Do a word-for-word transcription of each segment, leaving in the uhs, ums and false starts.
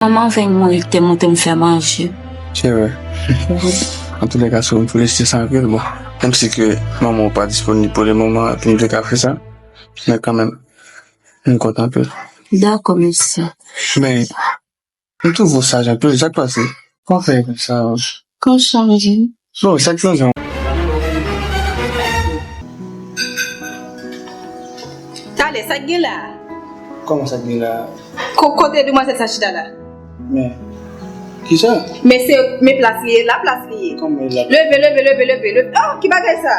Manman vin mouri te montre m fè manje. Se vre. Antoulèka, si w vle se sa anpil, bon. Menm si ke manman w pa disponib pou le moman, epi m te ka fè sa. Men kanmenm, m kontan anpil. Dakò, mèsi. Men, m twouve w saj anpil, sa k pase? Kòman w fè konsa? Kòm chanje. Bon, sa k chanje? Talè, sa k gen la? Kòman sa k gen la? Ko-, kote demwazèl sa chita la? Men, kisa? Men se, men plas li ye, la plas li ye. Kòman la? Leve, leve, leve, leve, leve. Oh, ki bagay sa?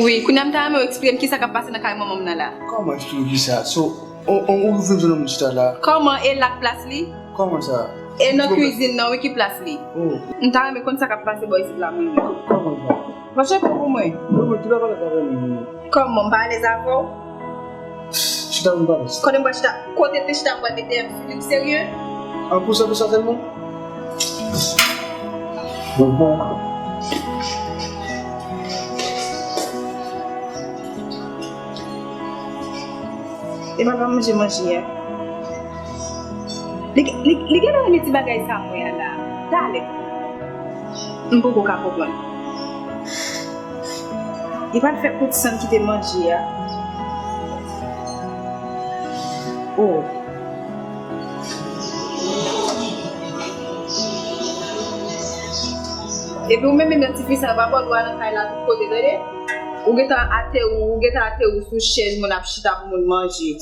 Wi, kounye a m ta renmen w eksplike m kisa k ap pase nan kay manman m nan la. Kòman eksplike w kisa? So, on, on, ou vin jwenn yon moun chita la? Kòman e la k plas li? Kòman sa? E nan kwizin nan, wi, ki plas li? Oh. M ta renmen konn sa k ap pase bò isit la, mwen menm. Kòman sa? Fòse pou pou mwen. Mwen, mwen, ki bagay la, mwen? Kòman, m pa alèz avè w? Chita pou m pale. Kote m pral chita? Kote te chita m pral mete m sou li, ou serye? An pou sa, pou sa sèlman? Bon, bon. E papa manje manje a. Li, li, li genlè renmen ti bagay sa mwen an la. Talè. M poko ka konprann. Li pral fè kout san kite manje a. Oh. Epi ou menm, menm nan ti fi sa, yo pa ba w dwa nan kay la tout kote, tande? Ou gentan ateri, ou gentan ateri sou chèz moun ap chita pou moun manje.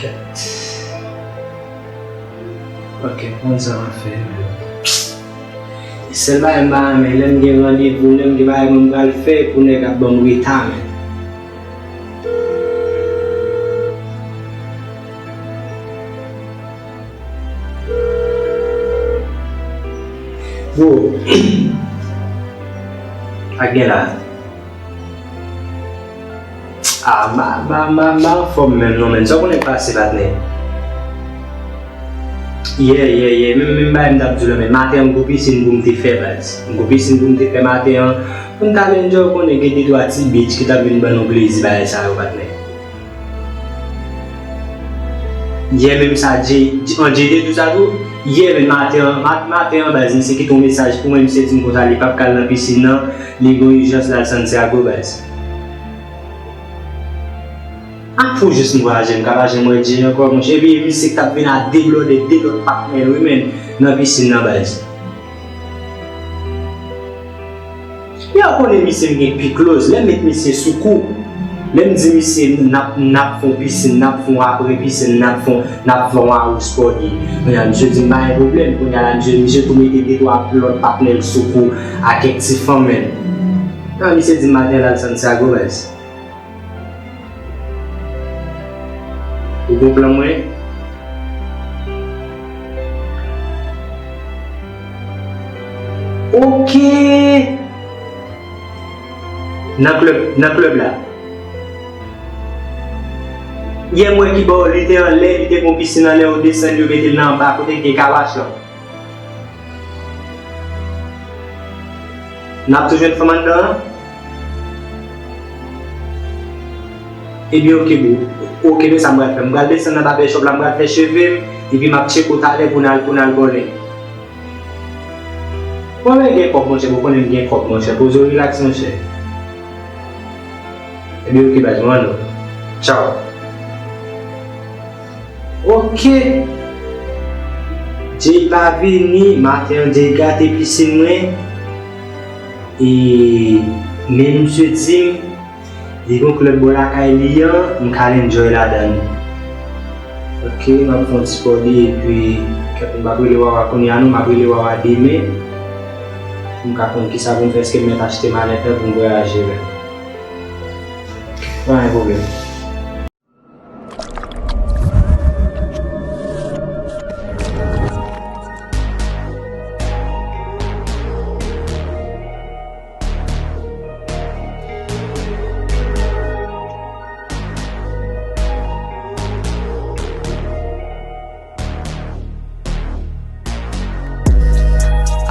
Kèt. Ok, konn sa m ap fè. Sèl bagay m pa renmen, lè m gen randevou, lè m gen bagay mwen m pral fè, pou nèg ap ban m reta, men. Bro, sa k gen la? Ah, m pa, m pa, m pa, m pa anfòm menm non, menn. Sa w konnen k pase, patnè? Yeah, yeah, yeah. Menm, menm bagay m t ap di w la, men maten an, m gon pisin pou m te fè, baz. M gon pisin pou m te fè maten an. Pou m t al enjoy, w konnen gen de twa ti beach ki t ap vin ban nou plezi, bagay sa yo, patnè. Yeah, menm sa, J-, J-, an, J T tou sa tou? Yeah, men maten an, ma-, maten an, baz, misye kite yon mesaj pou mwen, misye di m konsa li p ap ka al nan pisin nan, li gen yon ijans l al Santiago, baz. A pou jis m vwayaje, m ka pa janm wè Jay ankò, monchè. Epi misye k t ap vin a deblòde, de lòt patnè l, wi, menn, nan pisin nan, baz. Yo konnen misye m gen pi close. Lè m met misye sou kou, lè m di misye n ap, n ap fè yon pisin, n ap fè yon apre pisin, n ap fè yon, n ap fè yon house party. Kounye a, misye di m pa gen pwoblèm. Kounye a la, misye, misye tou mete de twa lòt patnè l sou kou a kèk ti fanm, menn. Nan, misye di m maten l al Santiago, baz. Ou konprann mwen? Ok. Nan klèb, nan klèb la. Yè m wè ki bò li te anlè, li te gon pisin anlè, yo desann, yo mete l nan anba kote ki gen kawach lan. N ap tou jwenn fanm anndan an? Ebyen, oke, bro. Oke, men sa m pral fè. M pral desann nan barbèchòp la, m pral fè cheve m, epi m ap tcheke w talè pou n al, pou n al bòlè. Bon, men gen kòb, monchè, bon, konnen m gen kòb, monchè. Poze w rilaks, monchè. Ebyen, oke, baz, mwen ann. Tchaw. Ok. Jay pa vini, maten an Jay gate pisin mwen. E men misye di m, li gon klèb bò lakay li an, m ka al enjoy ladan l. Ok, m ap fè yon ti pòdi epi kèt, m p ap rele Wawa kounye a non, m ap rele Wawa demen. Pou m ka konn kisa pou m fè, èske m mèt achte malèt la pou m vwayaje avè l. Pa gen pwoblèm.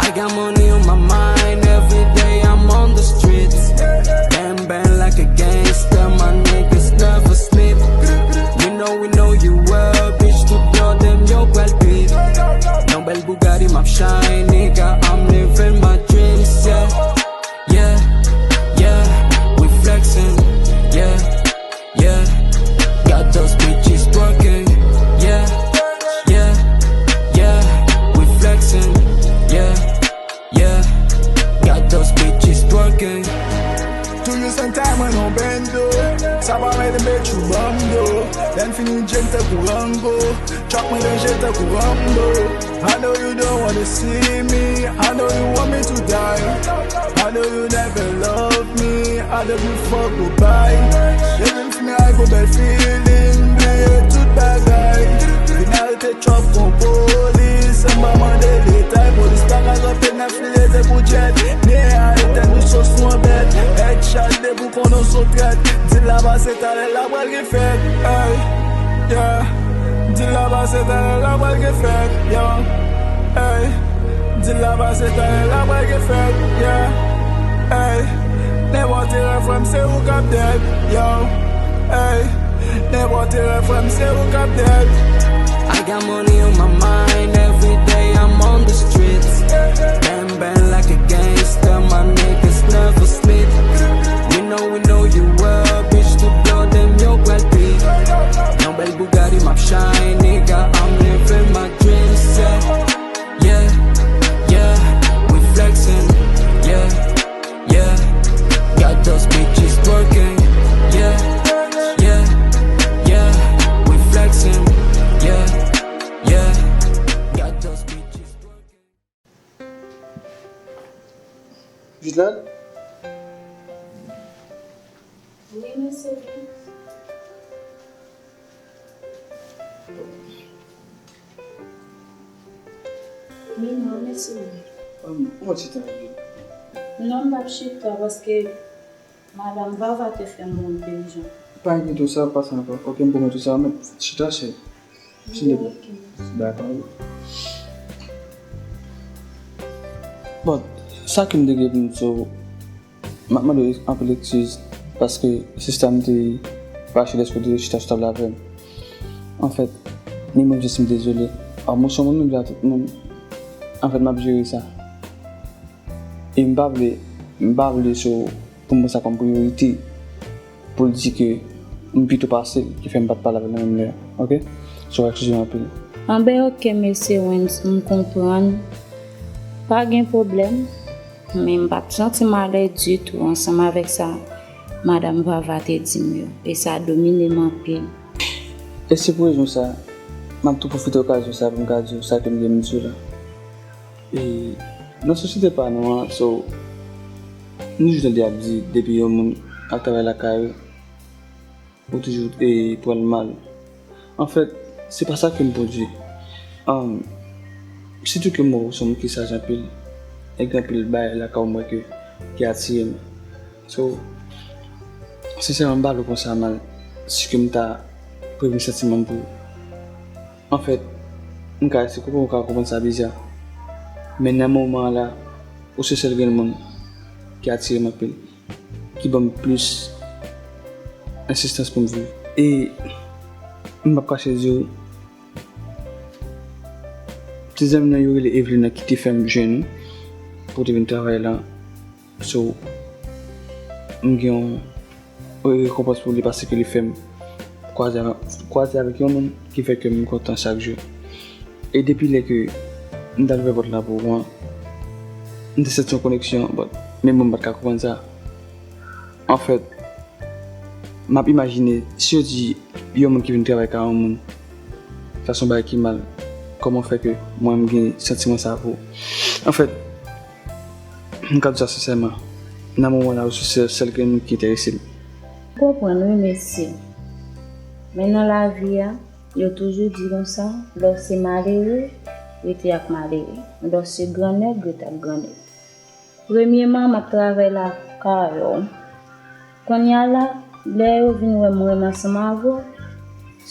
I got money on my mind, every day I'm on the streets. Bang bang like a gangster, my niggas never sleep. We know, we know you well, bitch, tout blo dem yo pral kwit. Yon bèl Bugatti m ap shine, nigga, I'm living my dreams, yeah. Yeah, yeah, we flexing, yeah. Yeah, got those bitches twerking. Yeah, yeah, yeah, we flexing. Yeah, yeah, got those bitches twerking. Toujou senk tay mwen nan bendo. Sa pa mete m bet you bando. Lè n fini djèm tankou Rango. Chòk mwen danje tankou Rambo. I know you don't wanna see me. I know you want me to die. I know you never love me. I love you for goodbye. Depi m fini ak yon bèl feeling, bliye tout bagay. Vin arete chòp kon polis, san m pa mande detay. Polis pa ka kanpe nan file de pou djèt. Ni a etèn nou sos nou an bèt. Headshot de pou konnen w son trèt. Di l la pase talè la pral gen fèt. Ey, yeah. Di l la pase talè la pral gen fèt. Yo, ey. Di l la pase talè la pral gen fèt. Yeah, ey. Nenpòt erè frè m se ou k ap dead. Yo, ey. Nenpòt erè frè m se ou k ap dead. I got money on my mind, every day I'm on the streets. Bang bang like a gangster, my niggas never sleep. We know, we know you well, bitch, tout blo dem yo pral kwit. Yon bèl Bugatti m ap shine, nigga, I'm living my dreams, yeah. Yeah, yeah, we flexing, yeah, yeah. Got those bitches twerking, yeah, yeah, yeah, we flexing, yeah, yeah. Got those bitches twerking. Jis la? Wi, mesye. Wi, non, mesye. Ou mèt chita, wi. Non, m p ap chita paske madanm Vava te fè m yon pèp jan. Pa enkyete w, sa ap pase ankò. Ok, m pwomèt ou sa, men chita, cheri. Dakò. Bon, sa ke m te gen pou m di w, m ap mande w anpil eskiz, paske sista m te fache lèske w te chita sou tab la avè m. Anfèt, ni mwen jis m dezole. Almost yon moun menm jan ak tout moun. Anfèt, m ap jere sa. E m pa vle, m pa vle so pou m pran sa kòm priyorite. Pou l di ke m pito pase l, ki fè m pa t pale avè l nan menm lè a. Ok? So, eskize m anpil. Anben, ok, mesye Wens, m konprann. Pa gen pwoblèm. Men m pa t santi m alèz ditou ansanm avèk sa madanm Vava te di m yo. E sa domine m anpil. E se pou rezon sa, m ap tou pwofite okazyon sa pou m ka di w sa ke m gen pou m di w la. E nan sosyete pa nou an, so, nou toujou tande y ap di, depi yon moun ap travay lakay ou, ou toujou, e, pran l mal. Anfèt, se pa sa ke m pwodui. Ann, sitou ke m wè w se yon moun ki saj anpil, e gen anpil bagay lakay ou m wè ke, ki atire m. So, sensèman, m pa vle w pran sa mal, si ke m ta prevni santiman m pou ou. Anfèt, m ka eseye konprann ou ka konprann sa biza. Men nan moman an la, ou se sèl grenn moun ki atire m anpil, ki ban m plis ensistans pou m viv. E m p ap kache di w, ti zanmi nan yo rele Evelyn nan ki te fè m jwenn ou pou te vin travay la. So, m gen yon rekonpans pou li paske li fè m kwaze avè-, kwaze avèk yon moun ki fè ke m kontan chak jou. E depi lè ke M t al ouvè pòt la pou ou an. M te santi yon koneksyon, but menm mwen m pa t ka konprann sa. Anfèt, m ap imajine, si yo di yon moun ki vin travay kay yon moun, sa se yon bagay ki mal, kòman fè ke mwen m gen santiman sa pou ou? Anfèt, m ka di w sa sensèman, nan moman la, ou se sèl, sèl grenn moun ki enterese m. M konprann wi, mesye. Men nan lavi a, yo toujou di konsa, lè w se malere, rete ak malere. Lè w se grannèg, rete ak grannèg. Premyeman, m ap travay lakay ou. Kounye a la, lè yo vin wè m renmen ansanm avè w,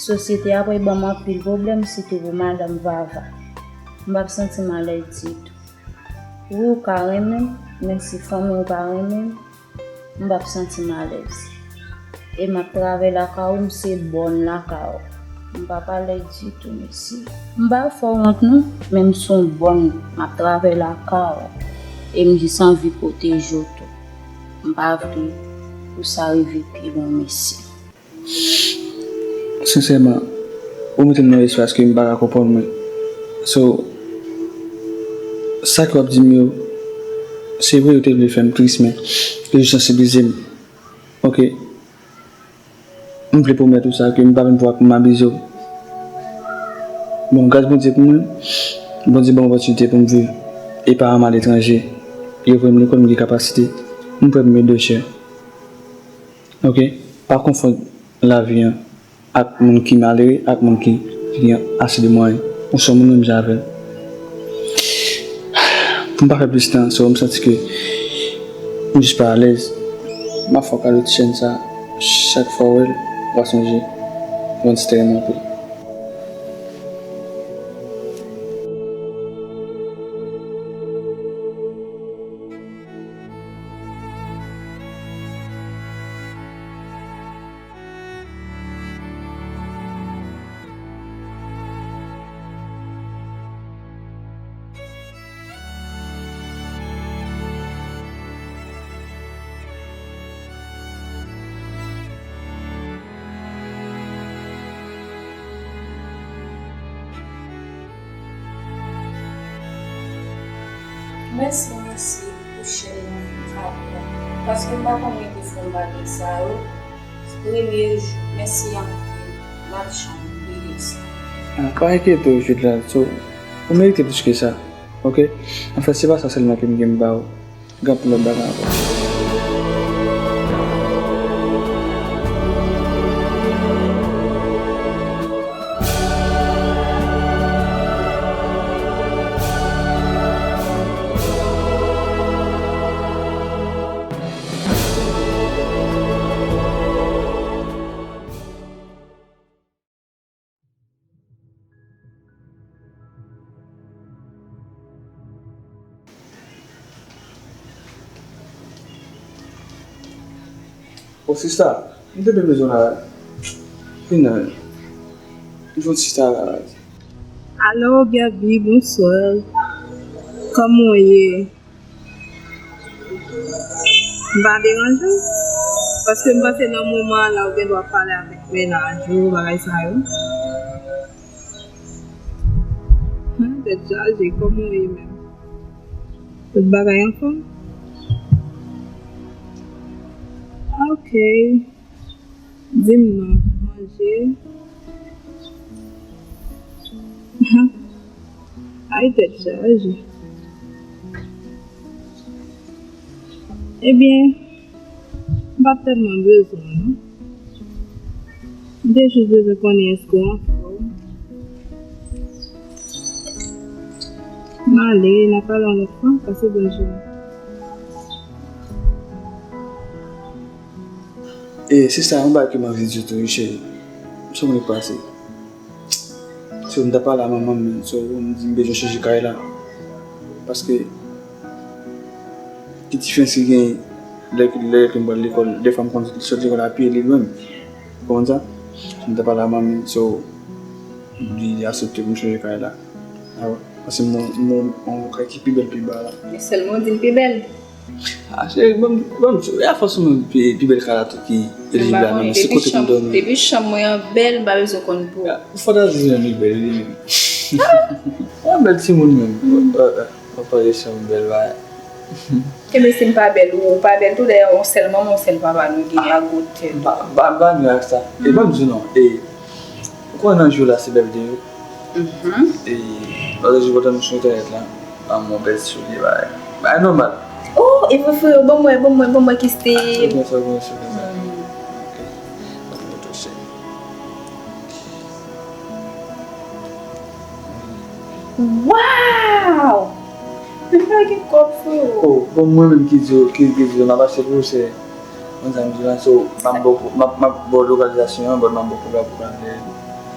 sosyete a pral ban m anpil pwoblèm, sitou pou madanm Vava. M p ap santi m alèz ditou. Wi, ou ka renmen m, men si fanmi w pa renmen m, m p ap santi m alèz. E m ap travay lakay ou, m se bòn lakay ou. M p ap alèz ditou, mesye. M pa fè w wont non, men m se yon bòn, m ap travay lakay ou. E m jis anvi pwoteje w tou. M pa vle pou sa rive pi lwen, mesye. Sensèman, ou mete m nan yon espas ke m pa ka konprann mwen. So, sa ke w ap di m yo, se vre yo te vle fè m tris, men yo jis sansibilize m. Oke. M vle pwomèt ou sa, ke m pa vin pou ak m abize w. Bon, gras Bondye pou mwen, Bondye ban m opòtinite pou m viv. E paran m aletranje. Yo voye m lekòl, m gen kapasite. M prè pou m ede w, chè. Oke? Pa konfonn lavi an ak moun ki malere, ak moun ki, ki gen ase de mwayen. Ou se yon moun menm jan avè l. Pou m pa fè plis tan, so, m santi ke m jis pa alèz. M ap fè w kado ti chèn sa. Chak fwa w wè l, w a sonje. Yon ti trè m anpil. Mèsi, mèsi pou chèn nan, frè, paske m pa konn gen pou fè m bagay sa yo. Premye jou, mèsi anpil, m ap janm bliye sa. Ah, pa enkyete w, Jude la, so, ou merite plis ke sa, oke? Anfèt, se pa sa sèlman ke m gen pou ba ou. Gen anpil lòt bagay ankò. O sista, m te byen bezwen w la. Vin nan. M jwenn sista la. Alo, Gaby, bonswa. Kòman w ye? M pa deranje w? Paske m panse nan moman an la, ou gen dwa pale avèk mennaj ou, bagay sa yo. Hum, tèt chaje, kòman w ye menm? Tout bagay anfòm? Ok. Di m non, manje. Ay, tèt chaje. Ebyen, m pa t tèlman bezwen w non. M te jis bezwen konnen èske w anfòm. M ale, n a pale yon lòt fwa, pase bòn jounen. E, sista, yon bagay ke m anvi di w tou, wi, cheri. M sonje pase. So, m t ap pale a manman m, so, m di m bezwen chanje kay la. Paske, ki diferans ki genyen lè, lè ke m pral lekòl, dèfwa m konn sot lekòl a pye, li lwen m. Ou konprann sa? So, m t ap pale a manman m, so, li, li aksepte pou m chanje kay la. Paske m, m, m, yon kay ki pi bèl pi ba la. Men sèlman w di l pi bèl. Ah, cheri, ban m, ban m, e afòs ou menm pi, pi bèl kay la tou ki elijib la, non, se kote pou m dòmi. Depi chanm mwen an bèl, m pa bezwen konn pou ou. Ah, ou fantazi menm li bèl, li menm. Yon bèl timoun menm. Ou pa jesyon bèl bagay. Kenbe si m pa bèl, ou pa bèl tou, dayè yon sèl manman, yon sèl papa nou gen a gwo tèt. M pa, m pa, m pa nwi ak sa. E ban m di w non, e, ou konnen nan jou la se bèl de yo. E, lòt jou potan m sou entènèt la, ban m yon bèl soulye bagay. Bagay nòmal. Oh, e vre frè, ban m wè, ban m wè, ban m wè ki stil. Sa gen, sa gen, sa gen, sa. Ok. Ban m touche. Wow! Men pa gen kòb, frè. Oh, bon, mwen menm ki di w, ki, ki di w, m ap achte pou ou, se, mwen sa m di w la, so, m ap ba w, m ap, m ap ba w lokalizasyon an, but m ap ba w kòb la pou w prale.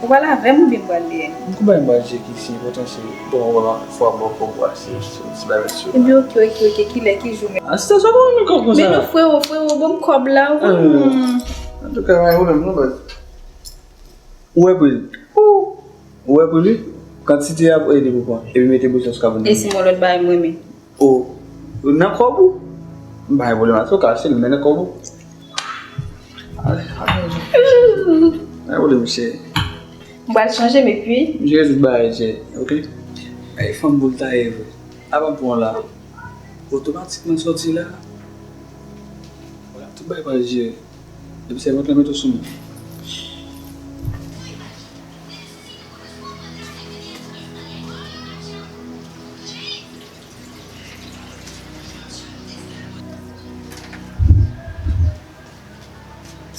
Ou pral avè m oubyen m pral dèyè? M konprann m pral tcheke ki si enpòtan, se, bon, ou wè, fò w ba w kòb ou a, se, se, se bagay sou. Ebyen, ok, ok, ok, kilè, ki jou men? A, se sa, sa pa yon kòb konsa. Men non, frè, frè, ban m kòb la, wi. Antouka, pa gen pwoblèm, non, baz. Ou wè pri l? Ou wè pri li? Kantite a pou ede pou pran. Epi mete bouchon sou kabon. E si m yon lòt bagay m renmen? O, nan kòb ou? M pa gen pwoblèm ak sa, ou ka achte l, men nan kòb ou. Ale, ale, ale. Pa gen pwoblèm, cheri. M pral chanje m epi. M jere tout bagay, cheri, ok? Ay, fanm boul ta ye vre. Avan pou la. Otomatikman sòti la. Tout bagay pral jere. Depi se vant lan mete w sou mwen.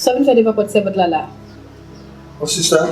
Sa w vin fè devan pòt sèvant la la? O sista,